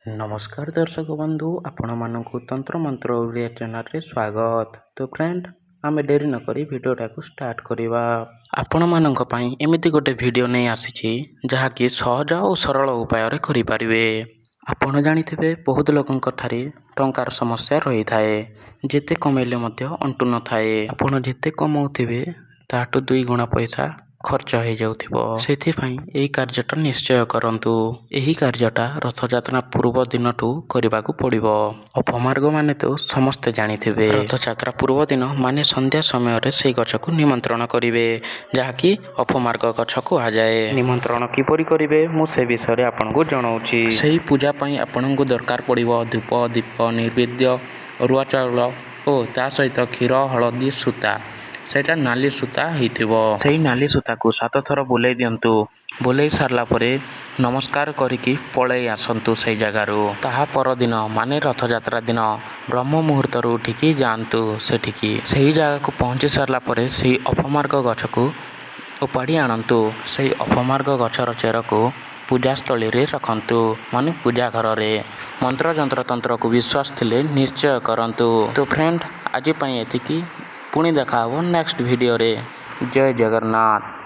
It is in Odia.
ନମସ୍କାର ଦର୍ଶକ ବନ୍ଧୁ, ଆପଣମାନଙ୍କୁ ତନ୍ତ୍ର ମନ୍ତ୍ର ଓଡ଼ିଆ ଚ୍ୟାନେଲରେ ସ୍ୱାଗତ। ତ ଫ୍ରେଣ୍ଡ, ଆମେ ଡେରି ନକରି ଭିଡ଼ିଓଟାକୁ ଷ୍ଟାର୍ଟ କରିବା। ଆପଣମାନଙ୍କ ପାଇଁ ଏମିତି ଗୋଟେ ଭିଡ଼ିଓ ନେଇ ଆସିଛି, ଯାହାକି ସହଜ ଓ ସରଳ ଉପାୟରେ କରିପାରିବେ। ଆପଣ ଜାଣିଥିବେ, ବହୁତ ଲୋକଙ୍କ ଠାରେ ଟଙ୍କାର ସମସ୍ୟା ରହିଥାଏ। ଯେତେ କମେଇଲେ ମଧ୍ୟ ଅଣ୍ଟୁ ନଥାଏ। ଆପଣ ଯେତେ କମଉଥିବେ, ତାଠୁ ଦୁଇ ଗୁଣା ପଇସା ଖର୍ଚ୍ଚ ହେଇଯାଉଥିବ। ସେଥିପାଇଁ ଏହି କାର୍ଯ୍ୟଟା ନିଶ୍ଚୟ କରନ୍ତୁ। ଏହି କାର୍ଯ୍ୟଟା ରଥଯାତ୍ରା ପୂର୍ବ ଦିନଠୁ କରିବାକୁ ପଡ଼ିବ। ଅପମାର୍ଗ ମାନେ ତ ସମସ୍ତେ ଜାଣିଥିବେ। ରଥଯାତ୍ରା ପୂର୍ବ ଦିନ ମାନେ ସନ୍ଧ୍ୟା ସମୟରେ ସେଇ ଗଛକୁ ନିମନ୍ତ୍ରଣ କରିବେ, ଯାହାକି ଅପମାର୍ଗ ଗଛ କୁହାଯାଏ। ନିମନ୍ତ୍ରଣ କିପରି କରିବେ, ମୁଁ ସେ ବିଷୟରେ ଆପଣଙ୍କୁ ଜଣାଉଛି। ସେଇ ପୂଜା ପାଇଁ ଆପଣଙ୍କୁ ଦରକାର ପଡ଼ିବ ଧୂପ, ଦୀପ, ନୈବେଦ୍ୟ, ଅରୁଆ ଚାଉଳ ଓ ତା ସହିତ କ୍ଷୀର, ହଳଦୀ, ସୂତା। ସେଇଟା ନାଲି ସୂତା ହେଇଥିବ। ସେଇ ନାଲି ସୂତାକୁ ସାତ ଥର ବୁଲେଇ ଦିଅନ୍ତୁ। ବୁଲେଇ ସାରିଲା ପରେ ନମସ୍କାର କରିକି ପଳେଇ ଆସନ୍ତୁ ସେଇ ଜାଗାରୁ। ତାହା ପରଦିନ ମାନେ ରଥଯାତ୍ରା ଦିନ ବ୍ରହ୍ମ ମୁହୂର୍ତ୍ତରୁ ଉଠିକି ଯାଆନ୍ତୁ ସେଠିକି। ସେଇ ଜାଗାକୁ ପହଞ୍ଚି ସାରିଲା ପରେ ସେଇ ଅପମାର୍ଗ ଗଛକୁ ଉପାଡ଼ି ଆଣନ୍ତୁ। ସେଇ ଅପମାର୍ଗ ଗଛର ଚେରକୁ ପୂଜାସ୍ଥଳୀରେ ରଖନ୍ତୁ, ମାନେ ପୂଜା ଘରରେ। ମନ୍ତ୍ର, ଯନ୍ତ୍ର, ତନ୍ତ୍ରକୁ ବିଶ୍ୱାସ ଥିଲେ ନିଶ୍ଚୟ କରନ୍ତୁ। ତ ଫ୍ରେଣ୍ଡ, ଆଜି ପାଇଁ ଏତିକି। ପୁଣି ଦେଖା ହେବ ନେକ୍ସଟ ଭିଡ଼ିଓରେ। ଜୟ ଜଗନ୍ନାଥ।